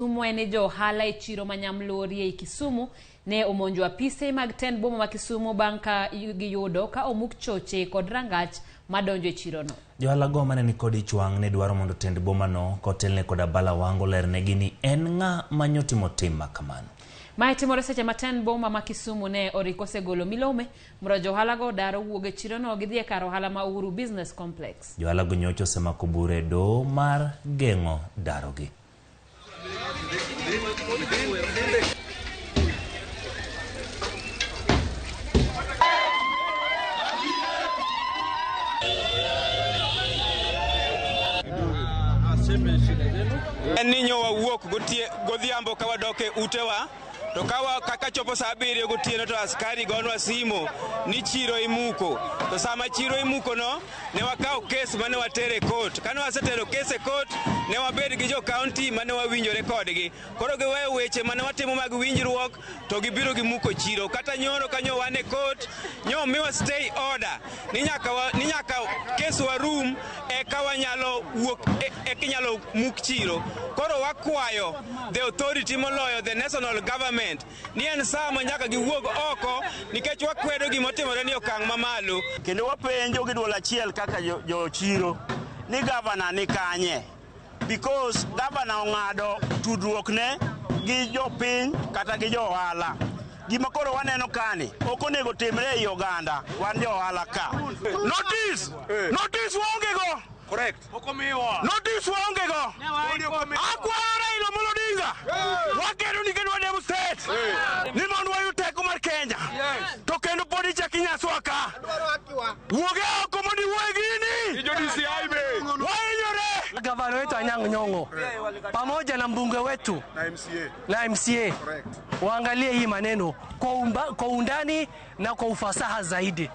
Kisumu en ni jo ohala e chiro ma Nyamlori ei Kisumu ne omonjo apise mag tend boma ma Kisumu bang' ka giyudo ka omuk choche kod rangach madonjo e chirono. Johala go mane nikod ich wang' ne dwaro mondo tend bomano kotelne kod Abala Wanga olernegi ni en ng'a manyotimo tim makamano. Mae timore seche ma tend boma ma Kisumu ne oriko osegolo milome mondo johala go daro wuog e chirono gidhi e kar ohala ma Uhuru Business Complex. Johala go nyocha osemako bura e doho mar geng'o darogi. En ni nyo wawuok godhiambo ka wadok e utewa to kaka chopo saa 7 gotieno to askari gonwa simo ni chiro imuko. To sama chiro imuko no ne wakawo kes mane watere e court. Kane wasetero kes e court ne wabed gi jo county mane wawinjore kodgi. Koro giweyo weche mane watimo mag winjruok to gibiro gimuko chiro. Kata nyoro ka nyo wan e court nyo miwa stay order ni nyaka kes warum eka wanyalo wuok eka inyalo muk chiro. Koro wakwayo the authority moloyo the national government ni en saa ma nyaka giwuog oko nikech wakwedo gimotimore ni okang' mamalo. Kendo wapenjo gi duol achiel kaka jo chiro ni gavana ni kanye, because gavana ong'ado tudruok ne gi jopiny kata gi jo ohala. Gima koro waneno kani ok onego timre ei oganda, wan jo ohala ka. Notice! Notice waonge go! Correct. Notice waonge go! Akwayo Raila Amolo Odinga! Wakedo nikech wa demonstrate ni mondo wayud teko mar Kenya. To kendo pod ichak inyaswa ka. Wuog e oko mondo iwuo e gini! Wahinyore! Gavana wetu Anyang' Nyong'o pamoja na mbunge wetu na MCA waangalie hii maneno kwa undani na kwa ufasaha zaidi.